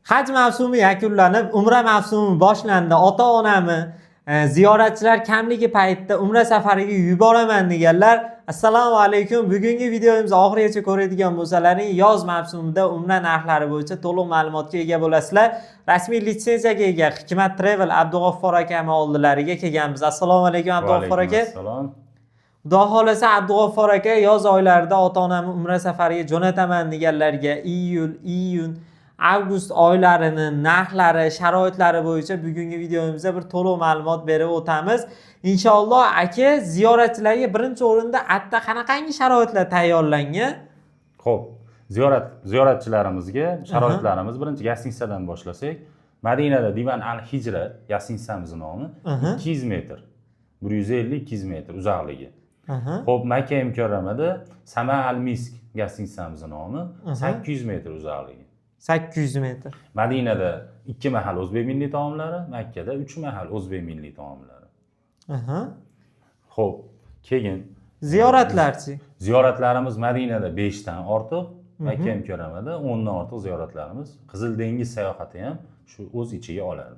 Haj mavsumi yakunlanib, umra mavsumi boshlandi. Ota-onami ziyoratchilar kamligi paytida umra safariga yuboraman deganlar, assalomu alaykum. Bugungi videomizni oxirigacha ko'radigan bo'lsalaring, yoz mavsumida umra narxlari bo'yicha to'liq ma'lumotga ega bo'lasizlar. Rasmiy litsenziyaga ega Hikmat Travel Abdug'offur akami oldilariga kelganmiz. Assalomu alaykum, Abdug'offur aka. Assalom. Xudo xohlasa, Abdug'offur aka yoz oylarida ota-onamni umra safariga jo'nataman deganlarga iyul, iyun, avgust oylarini narxlari, sharoitlari bo'yicha bugungi videomizda bir to'liq ma'lumot berib o'tamiz. Inshaalloh, aka, ziyoratchilarga birinchi o'rinda atta qanaqangi sharoitlar tayyorlangan? Xo'p, ziyoratchilarimizga sharoitlarimiz, birinchi гостиница dan boshlasak, Madinada Divan al Hijra гостиница mizni nomi, 200 metr, 150-200 metr uzoqligi. Xo'p, Makka Mukarramada Sama al Misk гостиница mizni nomi, 800 metr uzoqligi. 800 metr. Madinada ikki mahal o'zbek milliy taomlari, Makkada uch mahal o'zbek milliy taomlari. Xo'p, keyin Ziyoratlarchi? Ziyoratlarimiz Madinada 5 dan ortiq, Makka Mukarramada 10 dan ortiq ziyoratlarimiz. Qizil dengiz sayohati ham shu o'z ichiga oladi.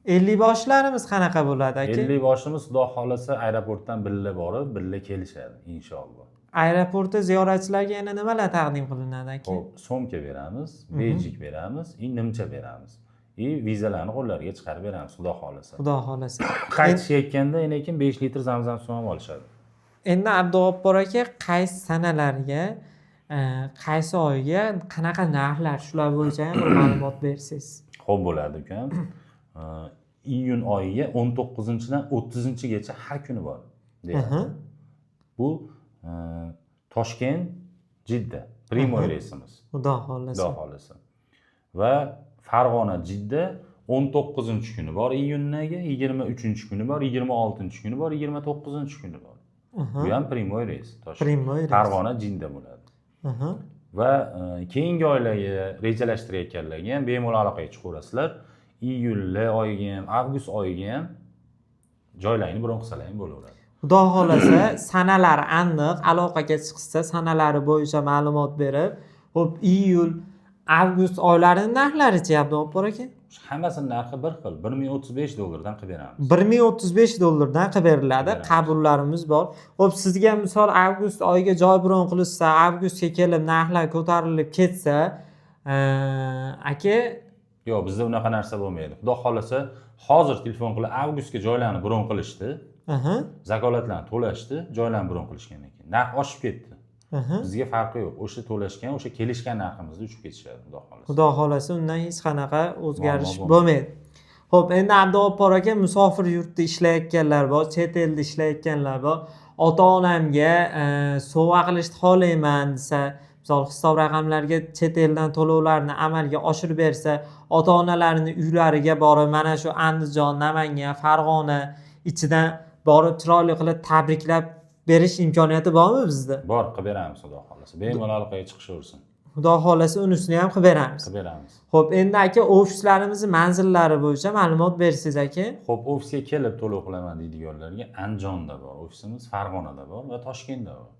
50 boshlarimiz qanaqa bo'ladi, aka? 50 boshimiz, Xudo xohlasa, aeroportdan birga borib, birga kelishadi, inshaalloh. Aeroportda ziyoratchilarga yana nimalar taqdim qilinadi, aka? Xo'p, sumka beramiz, бейджик beramiz, и nimcha beramiz. И vizalarni qo'llariga chiqarib beramiz, Xudo xohlasa. Xudo xohlasa. Qaytishayotganda yana keyin 5 litr Zamzam suv ham olishadi. Endi, Abdug'oppor aka, qaysi sanalarga, qaysi oyga qanaqa narxlar, shular bo'yicha ham bir ma'lumot bersangiz. Xo'p, bo'ladi, ukam. Iyun oyiga 19-dan 30-gacha har kuni bor deyapti. Bu Toshkent Jidda прямой reysimiz. Xudo xohlasa. Xudo xohlasa. Va Farg'ona Jidda 19 kuni bor iyundagi, 23 kuni bor, 26 kuni bor, 29 kuni bor. Bu ham прямой reys. Прямой reys. Farg'ona Jidda bo'ladi. Va keyingi oylarga rejalashtirayotganlarga ham bemalol aloqaga chiqaverasizlar. Iyul oyiga ham, avgust oyiga ham joylarni bron qilsalar ham bo'laveradi. Xudo xohlasa, sanalari aniq, aloqaga chiqsa, sanalari bo'yicha ma'lumot berib, xo'p, iyul, avgust oylarini narxlarichi, Abdug'oppor aka? Hammasini narxi bir xil, 1035 dollardan qilib beramiz. 1035 dollardan qilib beriladi. Beramiz. Qabullarimiz bor. Xo'p, sizga misol avgust oyiga joy bron qilishsa, avgustga kelib narxlar ko'tarilib ketsa, aka? Yo'q, bizda unaqa narsa bo'lmaydi. Xudo xohlasa, hozir telefon qilib avgustga joylarni bron qilishdi, vakolatlarni to'lashdi, joylarni bron qilishgandan keyin narx oshib ketdi. Bizga farqi yo'q. O'sha to'lashgan, o'sha kelishgan narximizda uchib ketishadi, Xudo xohlasa. Xudo xohlasa, undan hech qanaqa o'zgarish Muammo bo'lmaydi. Xo'p, endi, Abdug'oppor aka, musofir yurtda ishlayotganlar bor, chet elda ishlayotganlar bor. Ota-onamga sovg'a qilishni xohlayman desa, misol hisob raqamlarga chet eldan to'lovlarni amalga oshirib bersa, ota-onalarini uylariga borib, mana shu Andijon, Namangan, Farg'ona ichidan borib chiroyli qilib tabriklab berish imkoniyati bormi bizda? Bor, qilib beramiz, Xudo xohlasa. Bemalol aloqaga chiqishaversin. Xudo xohlasa, unisini ham qilib beramiz. Qilib beramiz. Xo'p, endi, aka, ofislarimizni manzillari bo'yicha ma'lumot bersangiz, aka. Xo'p, ofisga kelib to'lov qilaman deydiganlarga Andijonda bor ofisimiz, Farg'onada bor va Toshkentda bor.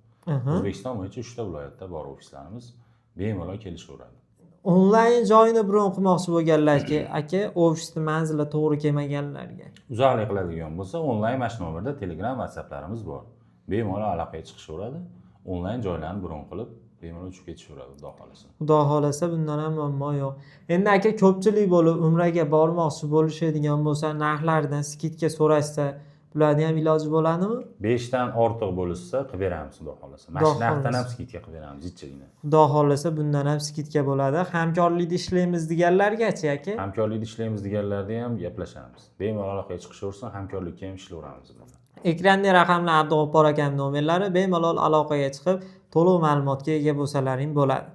O'zbekiston bo'yicha uchta viloyatda bor ofislarimiz. Bemalol kelishaveradi. Onlayn joyini bron qilmoqchi bo'lganlarga, aka, ofisni manzili to'g'ri kelmaganlarga? Uzoqlik qiladigan bo'lsa, onlayn mana shu nomerda Telegram, WhatsApplarimiz bor. Bemalol aloqaga chiqishaveradi. Onlayn joylarni bron qilib, bemalol uchib ketishaveradi, Xudo xohlasa. Xudo xohlasa, bundan ham muammo yo'q. Endi, aka, ko'pchilik bo'lib umraga bormoqchi bo'lishadigan bo'lsa, narxlaridan скидка so'rashsa, bularni ham iloji bo'ladimi? Beshdan ortiq bo'lishsa, qilib beramiz, Xudo xohlasa. Mana Xudo shu narxdan ham xohlasa. скидка qilib beramiz jichchagina. Xudo xohlasa, bundan ham скидка bo'ladi. Hamkorlikda ishlaymiz deganlargachi, aka? Hamkorlikda ishlaymiz deganlarda ham gaplashamiz. Bemalol aloqaga chiqishaversin, hamkorlikka ham ishlayveramiz bilan. Ekranda raqamlar Abdug'oppor akam nomerlari, bemalol aloqaga chiqib, to'liq ma'lumotga ega bo'lsalaring bo'ladi.